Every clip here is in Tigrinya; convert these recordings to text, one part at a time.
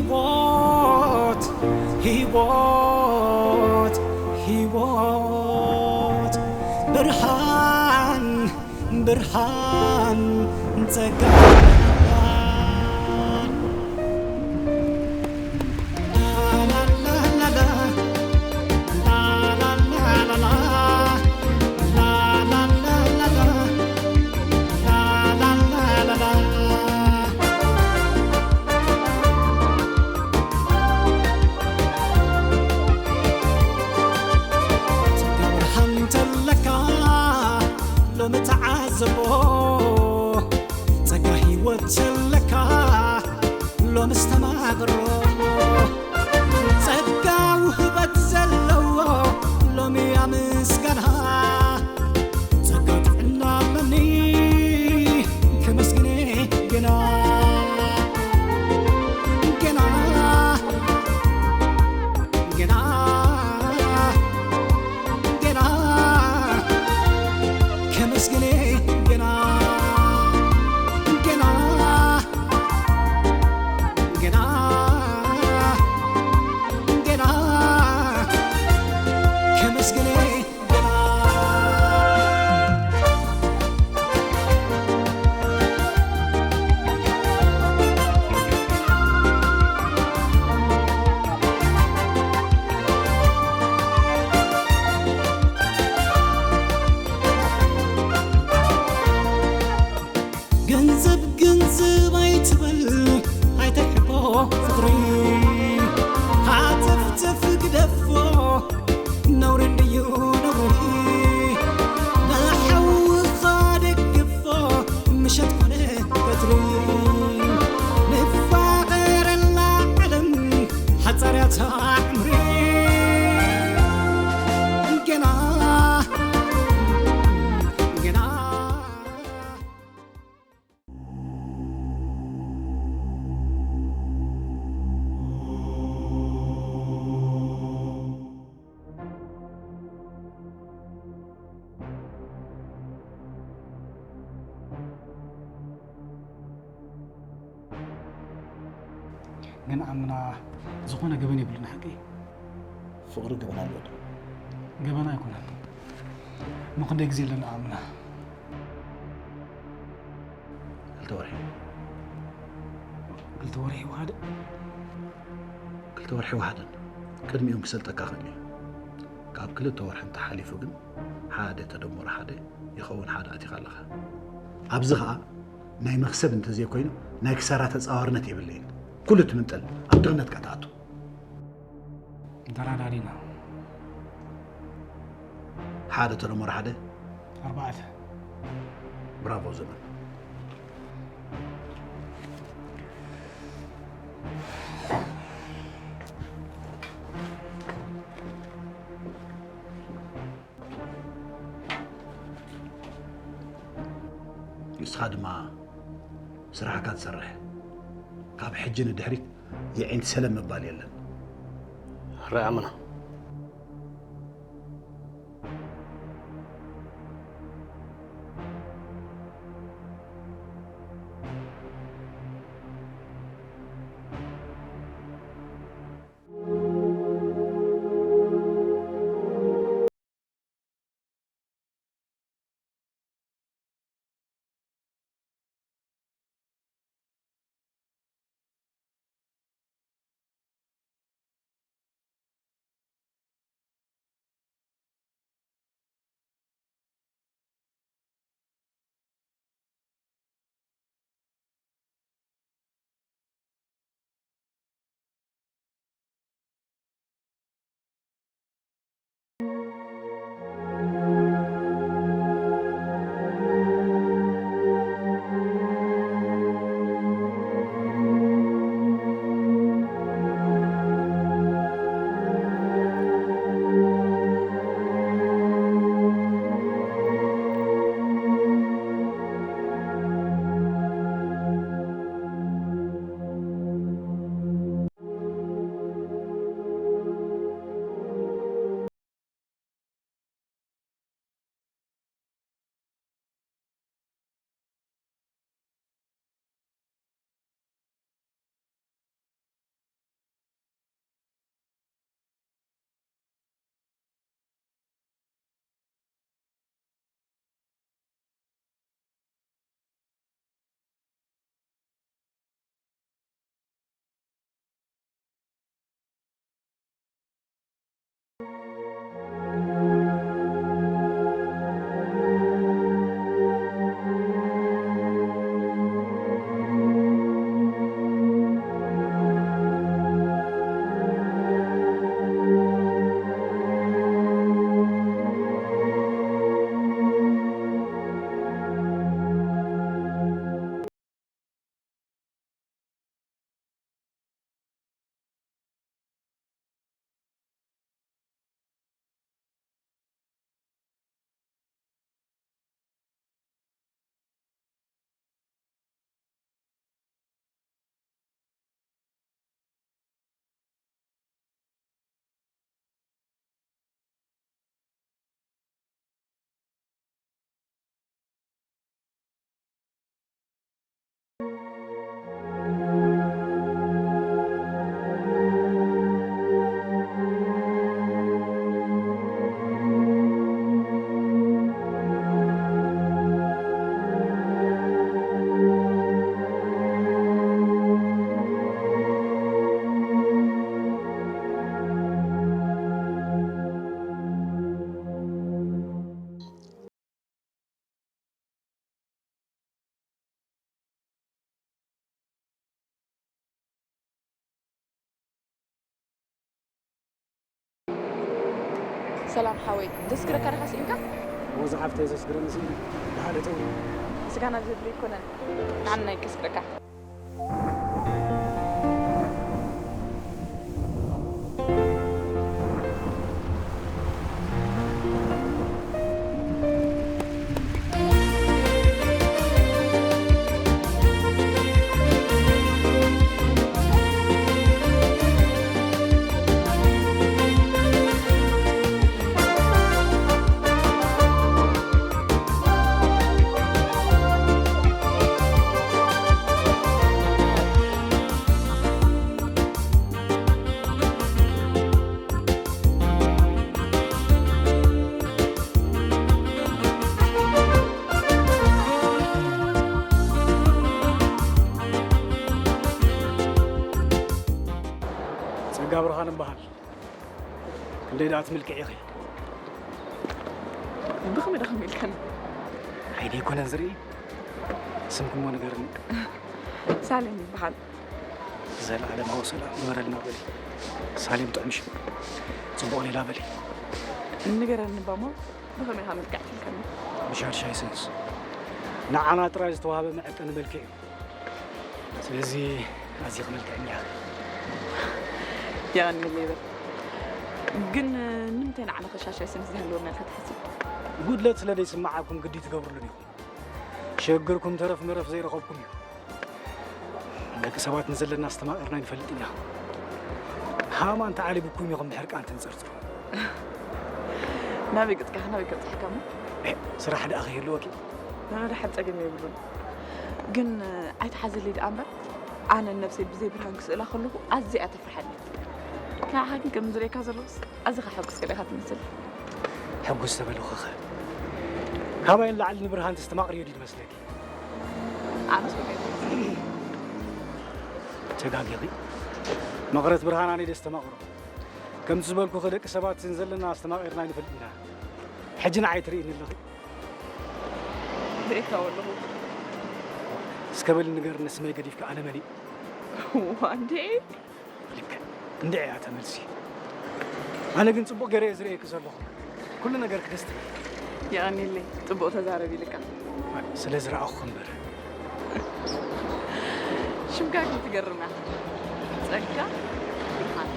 ሕይወት፣ ሕይወት፣ ሕይወት፣ ብርሃን፣ ብርሃን፣ ጸጋ። ጸጋ ብርሃን ተለካ ሎሚ ተዓዘቦ፣ ጸጋ ህይወት ተለካ ሎሚ ኣስተማቕሮ። ጸጋ ውህበት ዘለዎ ሎሚ ኣመስጋና። ጸጋ ጥዕና ኣለኒ ከመስግነ ገና፣ ገና፣ ገና፣ ገና ከመስግነ ገና፣ ገና፣ ገና፣ ገና ከመስግነ ገና። ገንዘብ ገንዘብ ኣይትበል፣ ኣይተሕቦ ፍቕሪ። ሃተፍተፍ ግደፎ፣ ነውሪ እንድዩ ነውሪ። ንሓውኻ ደግፎ፣ ምሸት ኮነ ቀትሪ። ንፋቐረላ ዓለም ሓጻር እያ እታ ዕምሪ። ገና፣ ገና ግን ኣምና ዝኾነ ገበን የብሉን ሓቂ። ፍቕሪ ገበን ኣለዎ ዶ? ገበን ኣይኮነን። እሞ ክንደይ ግዜ ኣለና ኣምና? ክልተ ወርሒ። ክልተ ወርሒ ወሓደ? ክልተ ወርሒ ወሓደን ቅድሚኡን ክሰልጠካ ክእል እዩ። ካብ ክልተ ወርሒ እንተሓሊፉ ግን ሓደ ተደመሮ ሓደ ይኸውን ሓደ ኣቲኻ ኣለኻ። ኣብዚ ኸኣ ናይ መኽሰብ እንተዘይኮይኑ ናይ ክሳራ ተጻዋርነት የብለይን። ኩሉ ትምንጠል ኣብ ድኽነትካ ትኣቱ። ደራዳሪና። ሓደ ተደመሮ ሓደ ኣርባዕተ። ብራቮ ዘመን። ንስኻ ድማ ስራሕካ ትሰርሕ። ካብ ሕጂ ንድሕሪት የዒንቲ ሰለም ምባል የለን። ሕራይ ኣመና። ሰላም ሓወይ፣ ዘስግረካ ዲኻ ስኢንካ? እሞ ዝሓፍተይ ዘስግረኒ ስኢነ። ደሓን እተው። ስጋና ዘድሊ ኣይኮነን። ንዓና ይከስግረካ። ጸጋ ብርሃን እበሃል። ክንደይ ደኣ ትምልክዕ ኢኺ? ብኸመይ ደኣ ከመይ ኢልካኒ? ዓይኒ ኣይኮነን ዝርኢ? ስምኪ እሞ ንገርኒ። ሳሌም ይበሃል። ዘለኣለማዊ ሰላም ግበረልና በሊ። ሳሌም ጥዑም ሽም። ጽቡቕ ሌላ በሊ። ንገረኒ እባ እሞ፣ ብኸመይ ኢኻ ምልክዕቲ ኢልካኒ? ብሻድሻይ ሰንስ። ንዓና ጥራይ ዝተዋህበ መዐቀኒ መልክዕ እዩ። ስለዚ ኣዝኺ መልክዐኛ ኢኺ። የቐንየለይ በል። ግን ንምንታይ ንዓና ሻሻይ ሰንስ ዝህልወና ኢልካ ትሓስብ? ጉድለት ስለ ዘይስምዓኩም ግዲ ትገብርሉን ኢኹም። ሸግርኩም ተረፍ መረፍ ዘይረኸብኩም እዩ። ደቂ ሰባት ንዘለና ኣስተማቒርና ኣይንፈልጥን ኢና። ሃማ እንተዓሊቡኩም ኢኹም ብሕርቃን ተንጸርጽሩ። ናበይ ገጽካ ኢኻ? ናበይ ከብጽሓካ እሞ? ኤ፣ ስራሕ ደኣ ከይህልወኪ? ንምድሓን ጸገም የብሉን። ግን ኣይትሓዘለይ ደኣ እምበር፣ ኣነ ነብሰይ ብዘይ ብርሃን ክስእላ ከለኹ ኣዝያ እያ ተፍርሓኒ። ንዓኻ ግን ከም ዝርእየካ ዘለኹስ ኣዚኻ ሕጉስ ገለ ኢኻ ትመስል። ሕጉስ ተበልኹኸ? ካባይ ንላዕሊ ንብርሃን ተስተማቕርዮ ድዩ ዝመስለኪ? ኣነስ ወገን ተጋጊኺ። መቕረት ብርሃን ኣነ ደስተማቕሮ። ከምቲ ዝበልኩኺ ደቂ ሰባት ዘለና ኣስተማቒርና ኣይንፈልጥን ኢና። ሕጂ ንዓይ ትርእይኒ ኣለኺ? ርእየካ ኣለኹ። እስከ በሊ ንገርኒ፣ ስመይ ገዲፍኪ ኣነ መን እየ? ዋንዴ። ልክዕ። እንድዒ እያ እታ መልሲ። ኣነ ግን ጽቡቕ ገይረ እየ ዝርእየኪ ዘለኹ። ኩሉ ነገርኪ ደስ ትብል። የቐንየለይ፣ ጽቡቕ ተዛረብ ኢልካ። ስለ ዝረኣኹ እምበር። ሽምካ ግን ትገርም እያ። ጸጋ ብርሃን።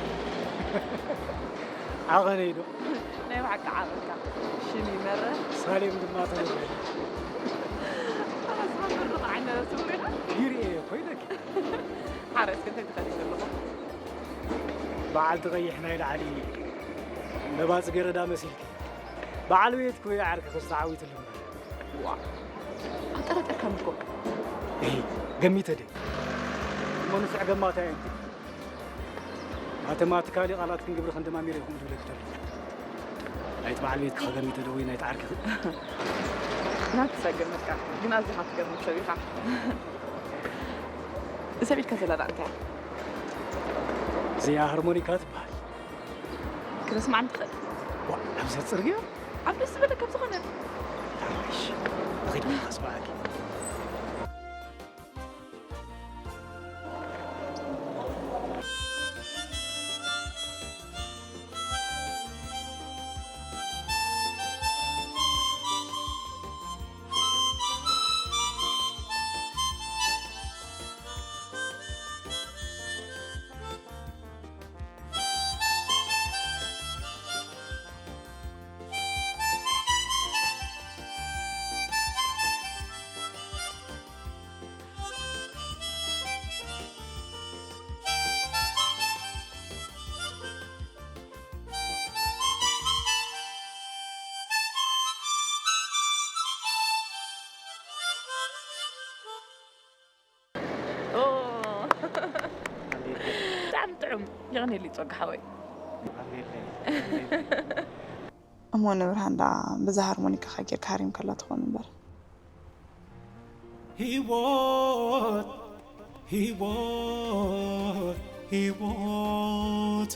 ዓቐነይ ዶ? ናይ ብሓቂ ዓቐንካ። ሽም ይመረ። ሳሌም ድማ ተመረ። ኣስኻ ምርቕ ዓይነት ስውር ኢኻ። ይርኤ እኮ ኢለኪ። ሓረስ ክንታይ ትኸዲ ዘለኹ? በዓልቲ ቀይሕ ናይ ላዕሊ ነባጽ ገረዳ መሲልኪ። በዓል ቤትኪ ወይ ዓርክኺ ዝተዓዊትሉ እምበር። ዋ፣ ኣጠራጠርካኒ እኮ። እሂ፣ ገሚተ ድየ? እሞ ንፍዕ ገማታይ ኣንቲ። ማተማቲካሊ ቃላትክን ግብርኽን ደማሚረ ይኹን ዝብለኪ ተሎ። ናይቲ በዓል ቤትኪ ገሚተ ዶ ወይ ናይቲ ዓርክኺ? ናትኪ ገመትካ፣ ግን ኣዚኻ ትገርም ሰብ ኢኻ። እዛ ኢድካ ዘላ ደኣ እንታይ እያ? እዚኣ ሃርሞኒካ ትበሃል። ክተስምዓኒ ትኽእል? ዋ፣ ኣብዚ ጽርግያ? ኣብ ደስ ዝበለካ ኣብ ዝኾነ። እሺ፣ ንኺድ ከስምዓኪ። ኦ፣ ብጣዕሚ ጥዑም። የቐንየለይ ጸጋ ሓወይ። እሞ ንብርሃን ደኣ በዛ ሃርሞኒካኻ ጌርካ ሃሪምካላ ትኸውን እምበር። ህይወት፣ ህይወት፣ ህይወት፣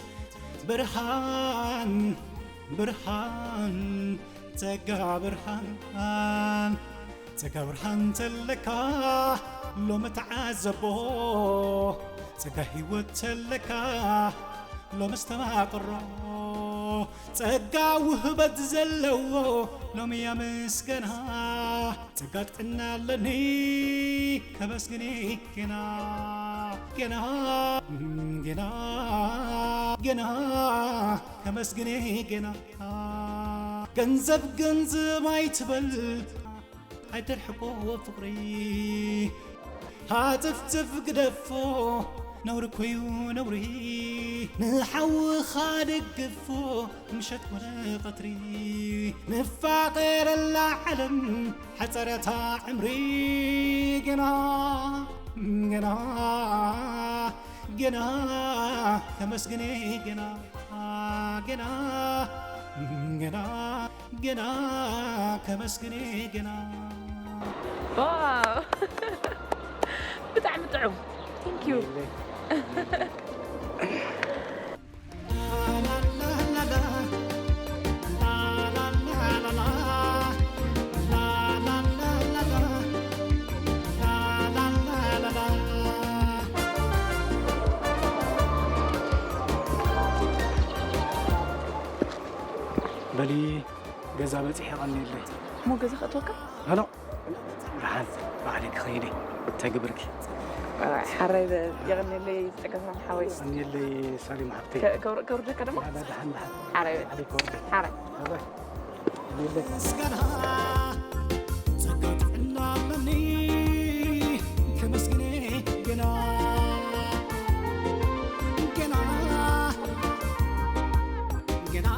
ብርሃን፣ ብርሃን፣ ጸጋ ብርሃን፣ ጸጋ ብርሃን ተለካ ሎሚ ተዓዘቦ፣ ጸጋ ህይወት ተለካ ሎሚ ኣስተማቕሮ። ጸጋ ውህበት ዘለዎ ሎሚ ኣመስገና። ጸጋ ጥዕና ኣለኒ ከመስግኒ ጌና፣ ጌና፣ ጌና፣ ጌና ከመስግኒ ጌና። ገንዘብ ገንዘብ ኣይትበል ኣይተርሕቆ ፍቕሪ። ሃጽፍጽፍ ግደፎ ነውሪ ኮዩ ነውሪ። ንሓውኻ ደግፎ ምሸት ኮነ ቀትሪ። ንፋቐረላ ዓለም ሓጸረታ ዕምሪ። ጌና፣ ጌና፣ ጌና ከመስግኒ ጌና፣ ጌና፣ ጌና፣ ጌና ከመስግኒ ጌና። ዋው ብጣዕሚ ጥዑም። Thank you። በሊ ገዛ በፂሐ ቀኒለይ። እሞ ገዛ ከእትወካ? ኖ ኖ፣ ደሓን ባዕለይ ክኸይድ እየ። እንታይ ግብርኪ? ሓራይ የቐኒለይ ዝጠቀስና ሓወይ። ቀኒለይ ሳሊም ሓፍተይ። ከውርደካ ደሞ? ደሓን ደሓን። ሓራይ ባዕለይ ክወርድ እየ። ሓራይ። ባይ ባይ። ቀኒለይ። ምስጋና ጸጋ ጥዕና ኣለኒ ከመስግኔ ጌና፣ ጌና፣ ጌና።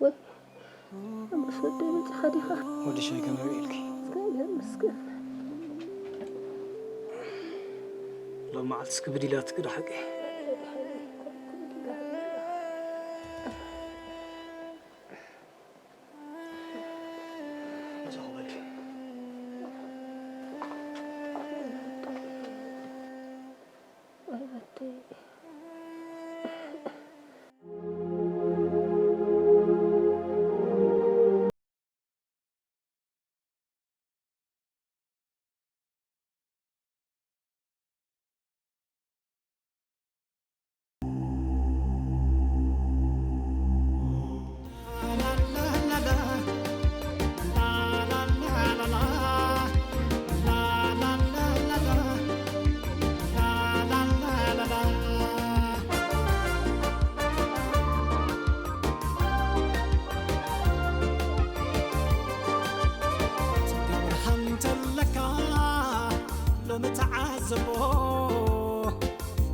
ወይ ኣምበስ ወደይ መጺኻ ዲኻ? ወዲ ሻይ ከመይ ውዒልኪ? እግዚኣብሔር ይመስገን። ሎም መዓልቲ እስኪ ብዲላትኪ ዶ ሓቂ? ጸጋ ብርሃን ተለካ ሎሚ ተዓዘቦ፣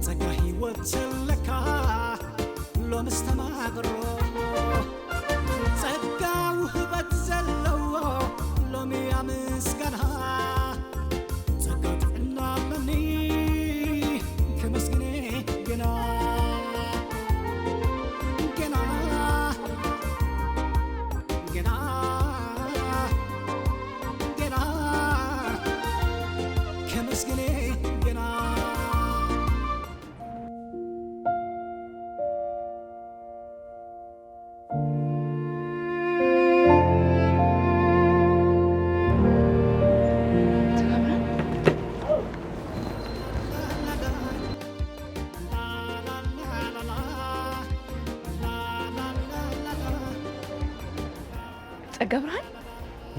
ጸጋ ህይወት ተለካ ሎሚ ዝተማቕሮ። ጸጋ ውህበት ዘለዎ ሎሚ ኣምስጋና። ጸጋ ጥዕና ኣለኒ ከመስግኔ ጌና፣ ጌና፣ ጌና፣ ጌና ከመስግኔ ጌና። ጸጋብርሃን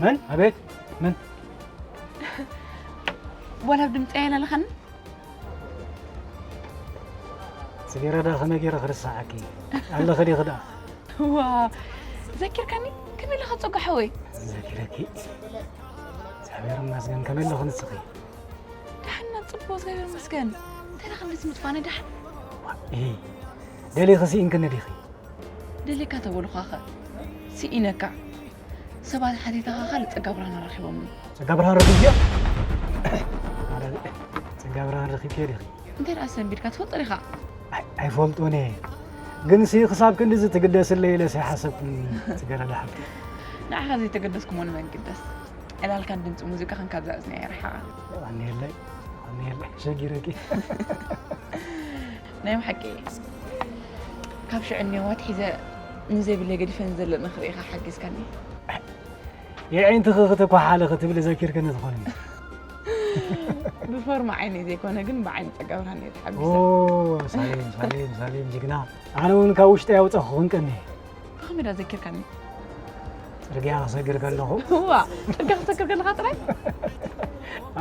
መን? ኣቤት። መን? ዋላ ኣብ ድምፂ ኣየላለኻኒ። ጽጌረዳ ከመይ ገይረ ክርስዓኪ? ኣለኺ ዲኺ ደኣ? ዋ ዘኪርካኒ ከመይ ኣለኻ ጸጋ ሓወይ? ዘኪረኪ። እግዚኣብሔር ይመስገን። ከመይ ኣለኺ ንስኺ? ደሓና ጽቡቕ እግዚኣብሔር ይመስገን። እንታይ ደኣ ክንድዚ ምጥፋእኒ ደሓን? እ ደሊኺ ስኢንክኒ ዲኺ? ደሊካ ተበሉኻኸ ስኢነካ። ሰባት ሓቲተኻ ካልእ ጸጋ ብርሃን ኣራኺቦምኒ። ጸጋ ብርሃን ረኺብክዮ? ጸጋ ብርሃን ረኺብክዮ ዲኺ? እንታይ ደኣ ሰንቢድካ ትፈልጦ ዲኻ? ኣይፈልጦን እየ፣ ግን ሲ ክሳብ ክንድዚ ትግደስለይ ኢለ ሰይሓሰብኩን። ጽገረዳ ሓብቲ። ንዓኻ ዘይተገደስኩ መን መን ግደስ? ዕላልካን ድምፂ ሙዚቃኻን ካብዛ እዝኒ ኣይርሓቓ። ኣንየለይ ኣንየለይ ሸጊረኪ። ናይ ብሓቂ ካብ ሽዑ እኒኦ ኣትሒዘ ንዘይብለይ ገዲፈን ዘለኒ ክርእኻ ሓጊዝካኒ። የዒንትኺ ክትኳሓሊ ክትብሊ ዘኪርክኒ ትኾኒ። ብፎርማ ዓይነይ ዘይኮነ ግን ብዓይኒ ጸጋብርሃን እየ ተሓጒሰ። ሳሌም ሳሌም ሳሌም ጅግና። ኣነ እውን ካብ ውሽጢ ያውፀኹ ክንቀኒ። ብኸመይ ዳ ዘኪርካኒ? ፅርግያ ክሰግር ከለኹ። እዋ፣ ጽርግያ ክትሰግር ከለኻ ጥራይ?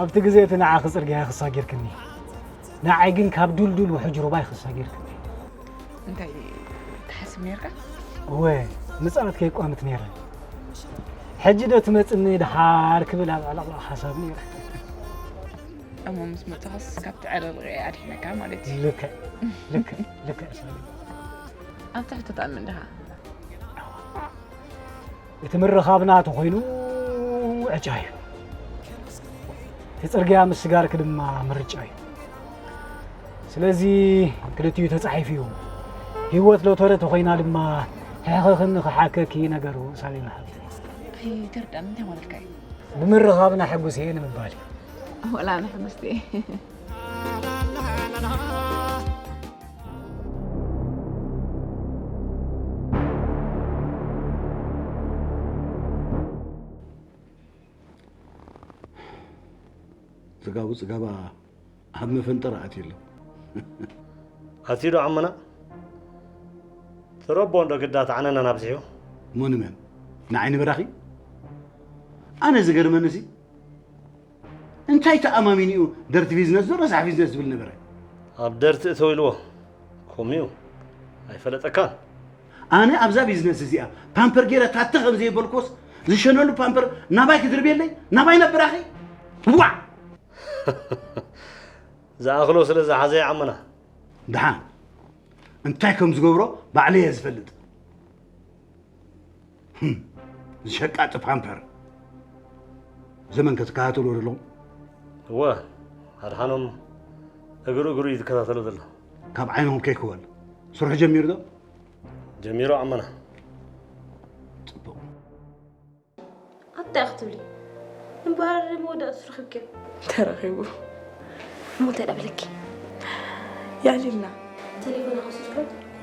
ኣብቲ ግዜ እቲ ንዓኺ ፅርግያ ክሳጊርክኒ፣ ንዓይ ግን ካብ ዱልዱል ውሕጅ ሩባይ ክሳጊርክኒ። እንታይ ትሓስብ ነርካ? እወ፣ ምጽኣት ከይቋምት ነይረ። ሕጂ ዶ ትመጽኒ ድሓር ክብል ኣብ ዕለቕለቕ ሓሳብ ነይረ። እሞ ምስ መጽኻስ ካብቲ ዕለቕለቕ ኣድሒነካ ማለት እዩ። ልክዕ ልክዕ ልክዕ ሳሚ። ኣብቲ ሕቶ ትኣምን ዲኻ? እቲ ምርኻብና ተኾይኑ ዕጫ እዩ። እቲ ጽርግያ ምስጋርኪ ድማ ምርጫ እዩ። ስለዚ ክልቲኡ ተጻሒፉ እዩ። ህይወት ሎተሪ ተኾይና ድማ ሕኽኽኒ ክሓከኪ ነገሩ ሳሌም ሓብቲ። ኣይተርዳን እንታይ ማለትካ እዩ? ብምርኻብና ሕጉስ እየ ንምባል እዩ። ወላ ኣነ ሕጉስቲ እየ። ጽጋቡ ጽጋባ ኣብ መፈንጠራ ኣትዩ ኣሎ። ኣትዩ ዶ ዓመና? ትረቦ እንዶ ግዳ ተዓነናን ኣብዚሑ። እሞ ንመን? ንዓይ ንበራኺ? ኣነ ዝገርመኒ ሲ እንታይ ተኣማሚኑ እዩ ደርቲ ቢዝነስ ዶ ረሳሕ ቢዝነስ ዝብል ነበረ? ኣብ ደርቲ እተው ኢልዎ። ከምኡ ኣይፈለጠካን። ኣነ ኣብዛ ቢዝነስ እዚኣ ፓምፐር ገይረ ታተ ከም ዘይበልኩስ ዝሸነሉ ፓምፐር ናባይ ክድርብየለይ ናባይ ነብራኺ ዋዕ ዝኣኽሎ ስለ ዝሓዘ ይዓመና። ደሓን እንታይ ከም ዝገብሮ ባዕለይ እየ ዝፈልጥ። ህም፣ ዝሸቃጢ ፓምፐር ዘመን ከትከታተልዎ ዘለኹም? እወ፣ ኣድሓኖም እግሩ እግሩ እዩ ዝከታተሎ ዘሎ። ካብ ዓይንኹም ከይክወል ስርሑ ጀሚሩ ዶ? ጀሚሩ ኣመና። ጽቡቕ። ኣንታይ ክትብሊ እምበኣር መወዳእቱ ረኺብክዮ። ተረኺቡ። እሞ እንታይ ደኣ በለኪ? የዕሊልና። ተሌፎና ክወስድካ?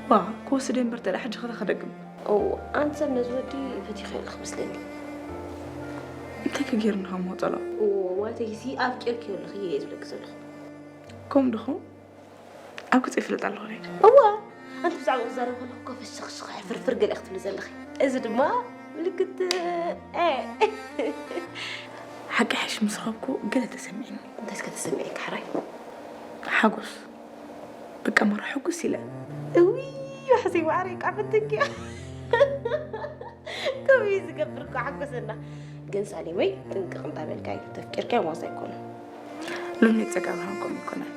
ዋ ክወስደ እምበር ተዳ ሕጂ ኸታ ክደግም። ኦ ኣንተ ነዚ ወዲ ፈቲኸዮ ኣለኹ መስለኒ። እንታይ ከ ጌርኒ ከም ወጸሎ? ኦ ማለተይ ሲ ኣፍቂርክዮ ኣለኺ እየ ዝብለኪ ዘለኹ። ከምኡ ዲኹም? ኣብ ገጸይ ይፍለጥ ኣለኹ ሬድ። እዋ ኣንቲ ብዛዕባኡ ክዛረብ ከለኹ እኮ ፈሽኽሽኽ ሕፍርፍር ገለ ክትብሊ ዘለኺ። እዚ ድማ ምልክት ኤ። ሓቂ ሓይሽ ምስ ረኸብኩ ገለ ተሰሚዕኒ። እንታይ እስከ ተሰሚዕኪ ሕራይ? ሓጎስ። በቃ መራ ሕጉስ ኢለ። እውይ ዋሕሰይ ማዕረይ ቃ ፈተንኪ። ከምኡ እዩ ዝገብር እኮ ሓጎሰና። ግን ሳሌመይ ጥንቅቕ እንዳበልካ እዩ። ተፍቂርካዮ ዋዛ ኣይኮነን። ሎሚ ጸጋብርሃን ከምኡ ኣይኮነን።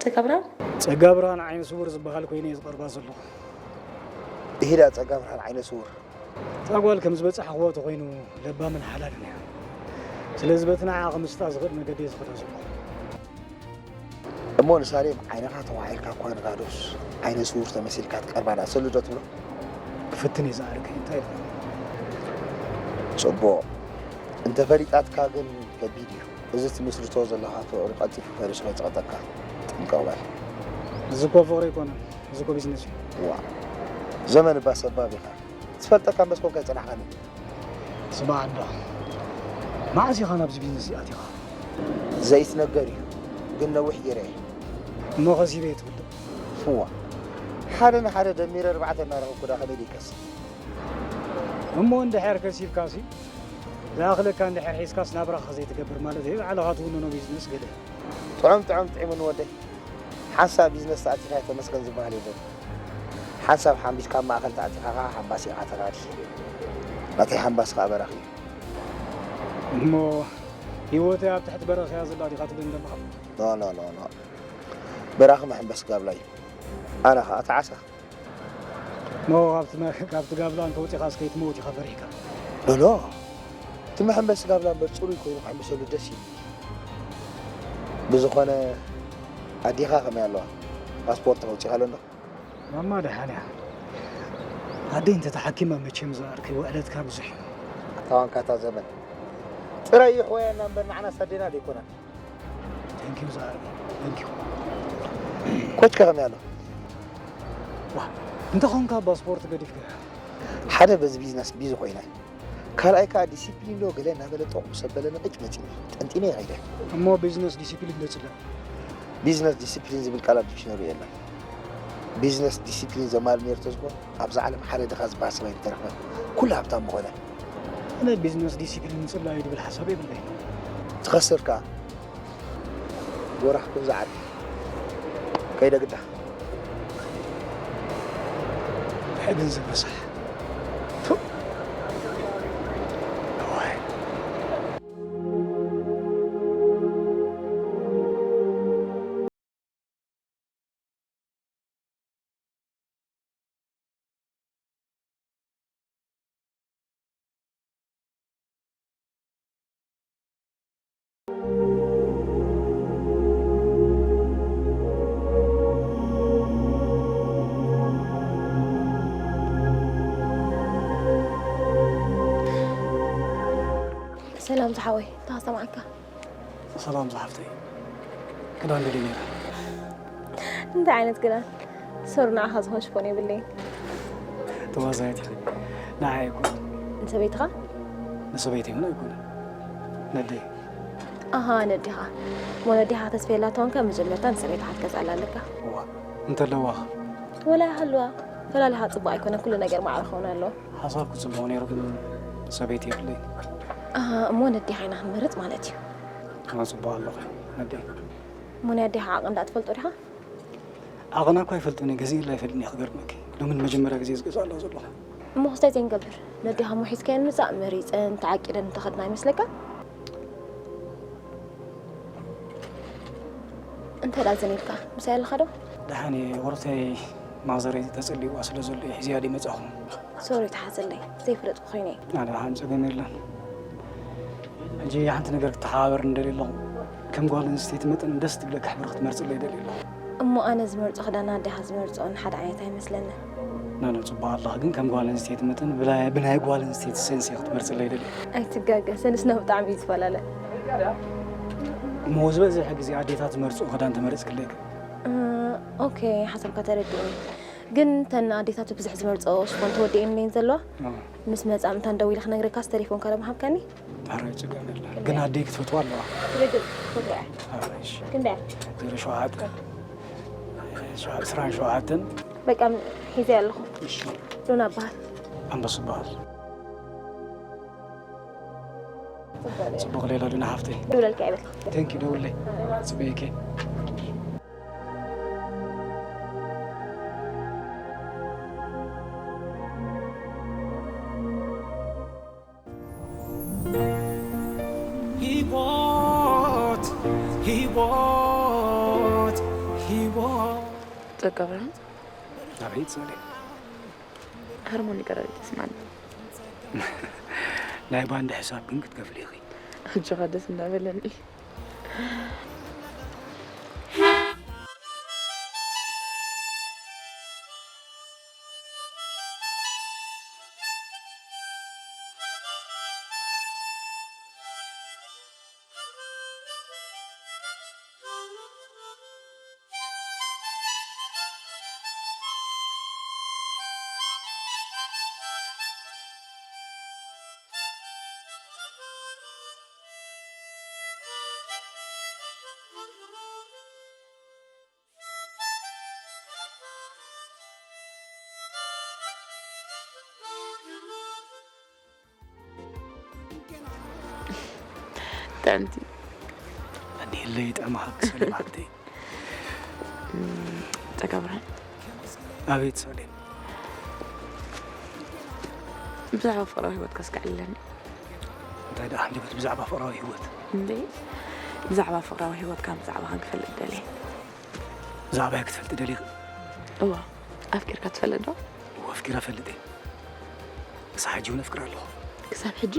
ጸጋብርሃን? ጸጋብርሃን ዓይነ ስውር ዝበሃል ኮይነ እየ ዝቐርባ ዘለኹ። እሂዳ ጸጋብርሃን ዓይነ ስውር። እታ ጓል ከም ዝበጻሕኽዎ ተኾይኑ ለባምን ሓላልን እያ። ስለዚ በቲ ንዓኣ ክምስጣ ዝኽእል መገዲ እየ ዝኸዶ ዘለኹ። እሞ ንሳሌም ዓይንኻ ተዋሒልካ እኳ ንጋዶስ ዓይነ ስውር ተመሲልካ ትቀርባ ደኣ ሰሉ ዶ ትብሎ? ክፍትን እየ ዝኣርግ እንታይ ኢልካ? ጽቡቕ እንተፈሊጣትካ ግን ከቢድ እዩ። እዚ ትምስርቶ ዘለኻ ፍቕሪ ቀልጢፉ ፈሪሱ ከይጸቕጠካ ጥንቅቕ በል። እዚ እኮ ፍቕሪ ኣይኮነን፣ እዚ እኮ ቢዝነስ እዩ። ዋእ ዘመን እባ ሰባብ ኢኻ። ዝፈልጠካ እምበስ ኮንካ ኣይጸናሕካን። ስማዕ እንዶ መዓስ ኢኻ ናብዚ ቢዝነስ ኣቲኻ? ዘይትነገር እዩ ግን ነዊሕ ገይረ እየ። እሞ ከሲበ እየ ትብል ዶ? ዋእ ሓደ ንሓደ ደሚረ ኣርባዕተ እናረኸብኩ ደኣ ከመይ ደይከስብ? እሞ እንድሕር ከሲብካሲ ዝኣኽለካ እንድሕር ሒዝካስ ናብራኻ ዘይትገብር ማለት እዩ። ባዕልኻ ትውንኖ ቢዝነስ ገለ። ጥዑም ጥዑም ጥዒሙኒ ወደይ። ሓንሳብ ቢዝነስ ተኣቲኻ ተመስገን ዝበሃል የለን። ሓንሳብ ሓምቢስካ ኣብ ማእኸል ተኣቲኻ ከዓ ሓምባሲ ኢኻ ተራዲ። ናተይ ሓምባሲ ከዓ በራኺ እዩ። እሞ ህይወተይ ኣብ ትሕቲ በረኻ እያ ዘላ ዲኻ ትብል ዘለኻ? ኖ ኖ ኖ ኖ። በራኺ መሐንበሲ ጋብላ እዩ። ኣነ ከዓ ተዓሳ። ኖ ካብቲ መ- ካብቲ ጋብላ እንተወፂኻስ ከይትመውት ኢኻ ፈሪሕካ። ኖ ኖ። እቲ መሐንበሲ ጋብላ እምበር ፅሩይ ኮይኑ ክሕምሰሉ ደስ ይብል። ብዝኾነ ኣዴኻ ከመይ ኣለዋ? ፓስፖርት ከውፂኻለን ዶ? ማማ ደሓን እያ። ኣደይ እንተተሓኪማ መቸም ዝኣርኪ ውዕለትካ ብዙሕ እዩ። ኣታዋንካ እታ ዘመን ጥራይ ይሕወየና እምበር ንዓና ሳዴና ደይኮነን። Thank you ዝኣርኪ። Thank you። ኮችካ ከመይ ኣሎ? ዋ፣ እንተኾንካ ፓስፖርት ገዲፍካ። ሓደ በዚ ቢዝነስ ቢዚ ኮይነ፣ ካልኣይ ከዓ ዲሲፕሊን ዶ ገለ እናበለ ጠቑ ሰበለ ንቕጭ መፂኒ ጠንጢነ ይኸይደ። እሞ ቢዝነስ ዲሲፕሊን ደፅለ። ቢዝነስ ዲሲፕሊን ዝብል ቃል ኣብ ዲክሽነሪ የለን። ቢዝነስ ዲሲፕሊን ዘማል ነይሩ ተዝኮን ኣብዛ ዓለም ሓደ ድኻ ዝበሃል ሰብ ኣይምተረኽበን። ኩሉ ሃብታም ምኾነ። ኣነ ቢዝነስ ዲሲፕሊን ምፅላእ እዩ ዝብል ሓሳብ የብለይ። ትኸስር ከዓ ጎራሕ ኩን ዝዓቢ ከይደ ግዳ። ሕግን ዝረሳሕ። ቱ። ኣዋይ። ሰላም ዝሓወይ፣ እንታይ ሰማዕካ? ሰላም ዝሓፍተይ፣ ክዳን ደልየ ነይረ። እንታይ ዓይነት ክዳን? ሶሪ፣ ንዓኻ ዝኾን ሽፎን የብለይን። ተዋዛይት ኢኺ። ንዓይ ኣይኮነን። ንሰበይትኻ? ንሰበይተይ እውን ኣይኮነን። ነደይ። ኣሃ፣ ነዲኻ። እሞ ነዲኻ ተስፈየላ ተኾንካ መጀመርታ ንሰበይትኻ ክትገዝኣላ ኣለካ። እዋ፣ እንተለዋኻ? ወላ ይሃልዋ። ፈላሊኻ ጽቡቕ ኣይኮነን፣ ኩሉ ነገር ማዕረ ክኸውን ኣለዎ። ሓሳብኩ ጽቡቕ ነይሩ፣ ግን ሰበይቲ የብለይ። ኣሃ፣ እሞ ነዴኻ ኢና ክንመርጽ ማለት እዩ። ኣነ ጽቡቕ ኣለኹ፣ ነዴ። እሞ ናይ ኣዴኻ ዓቕን ደኣ ትፈልጦ ዲኻ? ዓቕና እኳ ኣይፈልጦን እየ፣ ገዚእላ ኣይፈልጥን እየ፣ ክገርመኪ። ሎሚ ንመጀመርያ ግዜ ዝገዝኣላ ዘለኹ። እሞ ክስታይ ዘይንገብር፣ ነዴኻ እሞ ሒዝካየን ምጻእ መሪጸን ተዓቂደን እንተኸድና ይመስለካ? እንተ ደኣ ዘን ኢልካ፣ ምሳይ ኣለኻ ዶ? ደሓን እየ፣ ወረተይ ማዘረይ ተጸሊእዋ ስለ ዘሎ እየ ሒዘያ ደይመጻኹ። ሶሪ፣ ተሓዘለይ፣ ዘይፈለጥኩ ኮይነ እየ። ኣነ ደሓን ጸገም የለን። ሕጂ ሓንቲ ነገር ክተሓባበር እንደልየ ኣለኹ። ከም ጓል ኣንስተይቲ መጠን ደስ ትብለካ ሕብሪ ክትመርጽለይ ደልየ ኣለኹ። እሞ ኣነ ዝመርጾ ክዳን ኣዴኻ ዝመርጽኦን ሓደ ዓይነት ኣይመስለንን። ኖ፣ ኖ፣ ጽቡቕ ኣለኻ፣ ግን ከም ጓል ኣንስተይቲ መጠን ብላይ-፣ ብናይ ጓል ኣንስተይቲ ሴንስ እየ ክትመርጽለይ ደልየ። ኣይትጋገ፣ ሰንስና ብጣዕሚ እዩ ዝፈላለ። እሞ ዝበዝሐ ግዜ ኣዴታት ዝመርጽኦ ክዳን ተመረጽክለይ ከ? እ፣ ኦኬ፣ ሓሳብካ ተረዲእኒ። ግን እተን ኣዴታት ብብዝሒ ዝመርጽኦ ሽፎን ተወዲኤን እየን ዘለዋ። ኣዎ። ምስ መጻ ምእንታን ደዊለ ክነግረካስ ተሌፎንካ ዶ ምሃብካኒ? ኧረ ችግር የለን። ግን ኣደይ ክትፈትዋ ኣለዋ። ትርግጥ፣ ትርግጥ። ኧረ እሺ። ክንደይ? ዜሮ ሸውዓተ፣ ሸው-፣ ዕስራን ሸውዓተን። በቃ ሒዘ ኣለኹ። እሺ። ሉና እበሃል። ኣንበሱ እበሃል። ጽቡቕ ሌላ ሉና ሓፍተይ። ደውለልካ ይበል። ቴንክ ዩ፣ ደውለይ። ጽበየኪ። ህይወት፣ ህይወት፣ ህይወት። ጸጋ ብርሃን። ኣቤት ሰሌ። ሃርሞኒ ቀረብ ይተስማኒ። ናይ ባንድ ሕሳብ ግን ክትከፍሊ ኢኺ። ኣጆኻ ደስ እንዳበለኒ። ጥዕምቲ። እንዲህለይ ጥዕምኻ ክሰልም ሓብተይ። ጸጋ ብርሃን። ኣቤት ሰሌም። ብዛዕባ ፍቕራዊ ህይወትካ እስከ ኣዕልለኒ። እንታይ ደኣ ሃንደበት ብዛዕባ ፍቕራዊ ህይወት? እንዴ፣ ብዛዕባ ፍቕራዊ ህይወትካ ብዛዕባኻን ክፈልጥ ደልየ። ብዛዕባይ ክትፈልጢ ደሊኺ? እዋ፣ ኣፍቂርካ ትፈልጥ ዶ? እዋ፣ ኣፍቂረ እፈልጥ እየ። ክሳብ ሕጂ እውን ኣፍቅር ኣለኹ። ክሳብ ሕጂ?